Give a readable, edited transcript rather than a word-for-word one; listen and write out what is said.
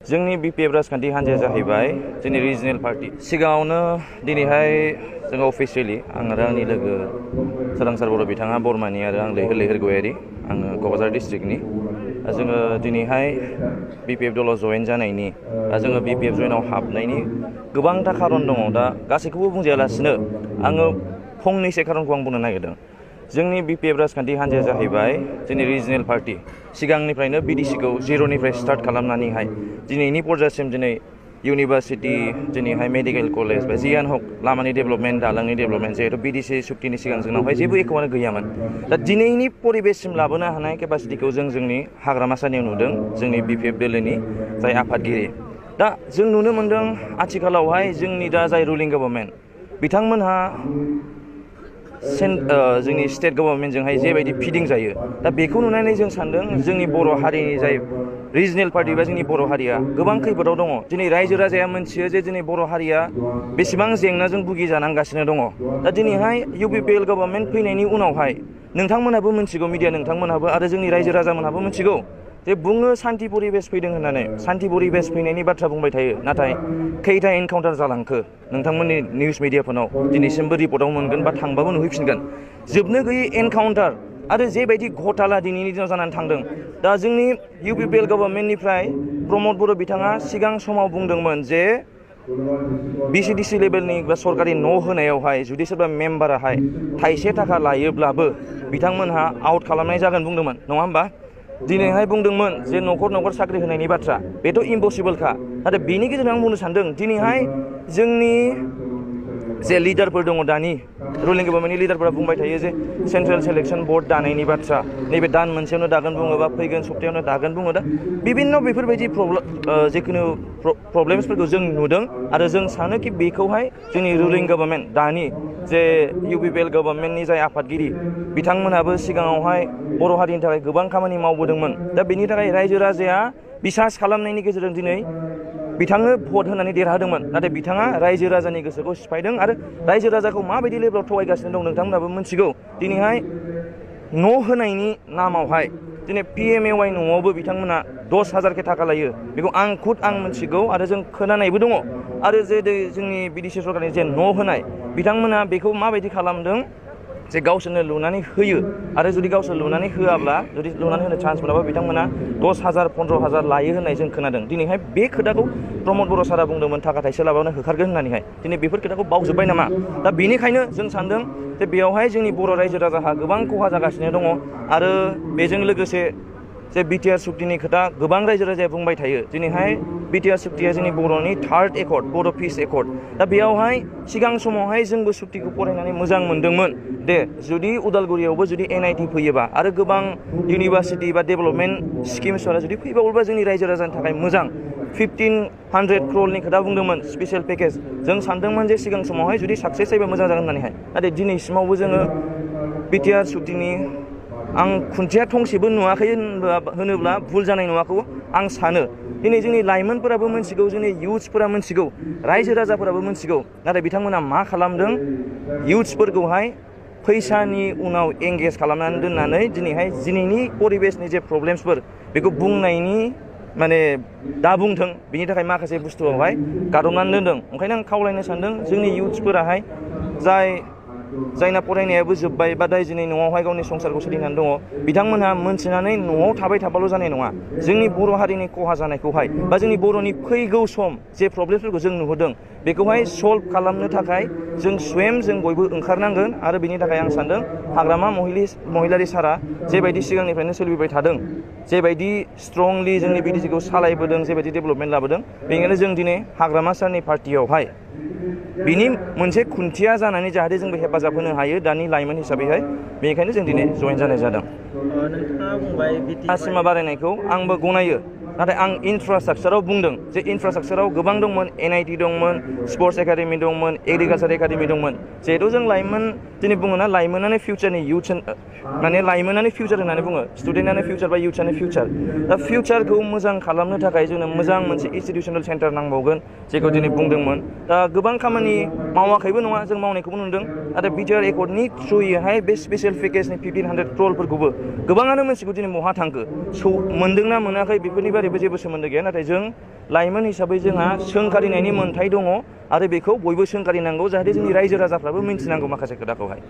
जोंनि बिपिएफ राजखान्थि हान्जाया जाहैबाय जोंनि रिजनेल पार्टी। सिगाङावनो दिनैहाय जोङो अफिसियेलि आं आरो आंनि लोगो सोरांसार बर' बिथाङा बरमानि आरो आं लैहोर गयारि, आङो क'क्राझार डिस्ट्रिक्टनि जोङो दिनैहाय बिपिएफ दलाव जयेन जानायनि जोङो बिपिएफ जयेनाव हाबनायनि गोबांथा खारन दङ। दा गासैखौबो बुंजायालासिनो आङो फंनैसो खारनखौ आं बुंनो नागिरदों। जोंनि बिपिएफ राजखान्थि हान्जाया जाहैबाय जोंनि रिजनेल पार्टी। सिगांनिफ्रायनो बिडिसिखौ जिर'निफ्राय स्टार्ट खालामनानैहाय दिनैनि पर्जासिम दिनै इउनिभार्सिटि, दिनैहाय मेडिकेल कलेज बा जियानो हक लामानि डेभेलपमेन्ट, दालांनि डेभेलपमेन्ट, जिहेतु बिडिसि सुक्तिनि सिगां जोंनावहाय जेबो एख'आनो गैयामोन। दा दिनैनि परिबेससिम लाबोनो हानाय केपासिटिखौ जोंनि हाग्रामा सारनियाव नुदों, जोंनि बिपिएफ दोलोनि जाय आफादगिरि। दा जों नुनो मोनदों आथिखालावहाय जोंनि दा जाय रुलिं गभर्नमेन्ट बिथांमोनहा जोंनि स्टेट गभर्नमेन्टजोंहाय जेबायदि फिदिं जायो, दा बेखौ नुनानै जों सानदों जोंनि बर' हारिनि जाय रिजनेल पार्टी बा जोंनि बर' हारिया गोबां खैफोदाव दङ। दिनै रायजो राजाया मोनथियो जे दिनै बर' हारिया बेसेबां जेंनाजों भुगिजानांगासिनो दङ। दा दिनैहाय इउपिपिएल गभर्नमेन्ट फैनायनि उनावहाय नोंथांमोनहाबो मिथिगौ, मिडिया नोंथांमोनहाबो आरो जोंनि रायजो राजामोनहाबो मिथिगौ जे बुङो सान्ति परिबेस फैदों होननानै। सान्ति परिबेस फैनायनि बाथ्रा बुंबाय थायो, नाथाय खैथा एनकाउन्टार जालांखो नोंथांमोननि निउस मिडियाफोरनाव दिनैसिमबो रिपर्टआव मोनगोन बा थांबाबो नुहैफिनगोन। जोबनो गैयै एनकाउन्टार आरो जेबायदि घटला दिनैनि दिनाव जानानै थांदों। दा जोंनि इउपिपिएल गभर्नमेन्टनिफ्राय प्रमद बर' बिथाङा सिगां समाव बुंदोंमोन जे बिसिडिसि लेभेलनि बा सरकारि न' होनायावहाय जुदि सोरबा मेम्बाराहाय थाइसे थाखा लायोब्लाबो बिथांमोनहा आउट खालामनाय जागोन बुंदोंमोन, नङा होमबा? दिनैहाय बुंदोंमोन जे न'खर साख्रि होनायनि बाथ्रा, बेथ' इम्पसिबोलखा। नाथाय बेनि गेजेरजों आं बुंनो सानदों दिनैहाय जोंनि जे लिडारफोर दङ, दानि रुलिं गभर्नमेन्टनि लिडारफोरा बुंबाय थायो जे सेन्ट्रेल सेलेक्सन बोर्ड दानायनि बाथ्रा, नैबे दान मोनसेयावनो दागोन बुङो बा फैगोन सप्तायावनो दागोन बुङो। दा बिभिन्न बेफोरबायदि जिखुनु प्रब्लेम्सफोरखौ जों नुदों आरो जों सानोखि बेखौहाय जोंनि रुलिं गभर्नमेन्ट दानि जे इउपिपिएल गभर्नमेन्टनि जाय आफादगिरि बिथांमोनहाबो सिगाङावहाय बर' हारिनि थाखाय गोबां खामानि मावबोदोंमोन। दा बेनि थाखाय रायजो राजाया बिसास खालामनायनि गेजेरजों दिनै बिथांनो भट होनानै देरहादोंमोन। नाथाय बिथाङा रायजो राजानि गोसोखौ सिफायदों आरो रायजो राजाखौ माबायदि लेभेलाव थगायगासिनो दं नोंथांमोनाबो मिथिगौ। दिनैहाय न' होनायनि नामावहाय दिनै PMAY न'आवबो बिथांमोना 10,000 थाखा लायो। बेखौ आं मिथिगौ आरो जों खोनानायबो दङ। आरो जे जोंनि बिडिसि सरकारनि जे न' होनाय बिथांमोना बेखौ माबायदि खालामदों जे गावसोरनो लुनानै होयो आरो जुदि गावसोर लुनानै होआब्ला, जुदि लुनानै होनो चान्स मोनाबा बिथांमोना 10,000 15,000 लायो होननाय जों खोनादों। दिनैहाय बे खोथाखौ प्रमद बर' सारा बुंदोंमोन थाखा थाइसे लाबानो होखारगोन होननानैहाय। दिनै बेफोर खोथाखौ बावजोब्बाय नामा? दा बेनिखायनो जों सानदों जे बेयावहाय जोंनि बर' रायजो राजाहा गोबां खहा जागासिनो दङ। आरो बेजों लोगोसे जे बिटिआर सुक्तिनि खोथा गोबां रायजो राजाया बुंबाय थायो। दिनैहाय बिटिआर सुक्तिया जोंनि बर'नि 3rd एकर्ड, बर' पिस एकर्ड। दा बेयावहाय सिगां समावहाय जोंबो सुक्तिखौ फरायनानै मोजां मोनदोंमोन। दे जुदि उदालगुरियावबो जुदि NIT फैयोबा आरो गोबां इउनिभार्सिटि बा डेभेलपमेन्ट स्किम्सफोरा जुदि फैबावोबा जोंनि रायजो राजानि थाखाय मोजां। 1,500 क्र'रनि खोथा बुंदोंमोन स्पेसियेल पेकेज। जों सानदोंमोन जे सिगां समावहाय जुदि साक्सेस जायोबा मोजां जागोन होननानैहाय। नाथाय दिनैसिमावबो जोङो बिटिआर सुक्तिनि आं खुन्थिया थंसेबो नुवाखै होनोब्ला भुल जानाय नङाखौ आं सानो। दिनै जोंनि लाइमोनफोराबो मिथिगौ, जोंनि इयुथ्सफोरा मिथिगौ, रायजो राजाफोराबो मिथिगौ। नाथाय बिथांमोना मा खालामदों, इयुथ्सफोरखौहाय फैसानि उनाव एंगेज खालामनानै दोननानै दिनैनि परिबेसनि जे प्रब्लेम्सफोर बेखौ बुंनायनि माने दा बुंथों, बिनि थाखाय माखासे बुस्थुआवहाय गादबनानै दोनदों। ओंखायनो आं खावलायनो सानदों जोंनि इयुथ्सफोराहाय जायना फरायनायाबो जोब्बाय बा दिनै न'आवहाय गावनि संसारखौ सोलिनानै दङ, बिथांमोनहा मोनथिनानै न'आव थाबाय थाबाल' जानाय नङा। जोंनि बर' हारिनि खहा जानायखौहाय बा जोंनि बर'नि फैगौ सम जे प्रब्लेमफोरखौ जों नुहरदों बेखौहाय सल्भ खालामनो थाखाय जों बयबो ओंखारनांगोन। आरो बिनि थाखाय आं सानदों हाग्रामा महिलारि सारा जेबायदि सिगांनिफ्रायनो सोलिबाय थादों, जेबायदि स्ट्रंलि जोंनि बिडिसिखौ सालायबोदों, जेबायदि डेभेलपमेन्ट लाबोदों, बेनिखायनो जों दिनै हाग्रामा सारनि पार्टियावहाय बिनि मोनसे खुन्थिया जानानै जाहाथे जोंबो हेफाजाब होनो हायो दानि लाइमोन हिसाबैहाय, बेनिखायनो जों दिनै जयेन जानाय जादों। नोंथाङा बुंबाय सिमा बारायनायखौ आंबो गनायो। नाथाय आं इनफ्रास्ट्राक्चाराव बुंदों जे इनफ्रास्ट्राक्चाराव गोबां दंमोन, NIT दंमोन, स्पर्ट्स एकाडेमि दंमोन, एग्रिकालसार एकाडेमि दंमोन। जिहेथु जों लाइमोन दिनै बुङोना लाइमोनानो फिउचारनि माने लाइमोनानो फिउचार होननानै बुङो, स्टुडेन्टआनो फिउचार बा इयुथ्सआनो फिउचार। दा फिउचारखौ मोजां खालामनो थाखाय जोंनो मोजां मोनसे इनस्टिटिउसनेल सेन्टार नांबावगोन, जेखौ दिनै बुंदोंमोन। दा गोबां खामानि मावाखैबो नङा, जों मावनायखौबो नुदों। नाथाय बिटिआर एकर्डनि थ्रुयैहाय बे स्पेसियेल पेकेजनि 1,500 क्र'रफोरखौबो गोबाङानो मिथिगौ दिनै बहा थांखो, मोनदोंना मोनाखै बेफोरनि बारै जेबो सोमोन्दो गैया नाथाय जों लाइमोन हिसाबै जोंहा सोंखारिनायनि मोन्थाय दङ आरो बेखौ बयबो सोंखारिनांगौ जाहाथे जोंनि रायजो राजाफ्राबो मिन्थिनांगौ माखासे खोथाखौहाय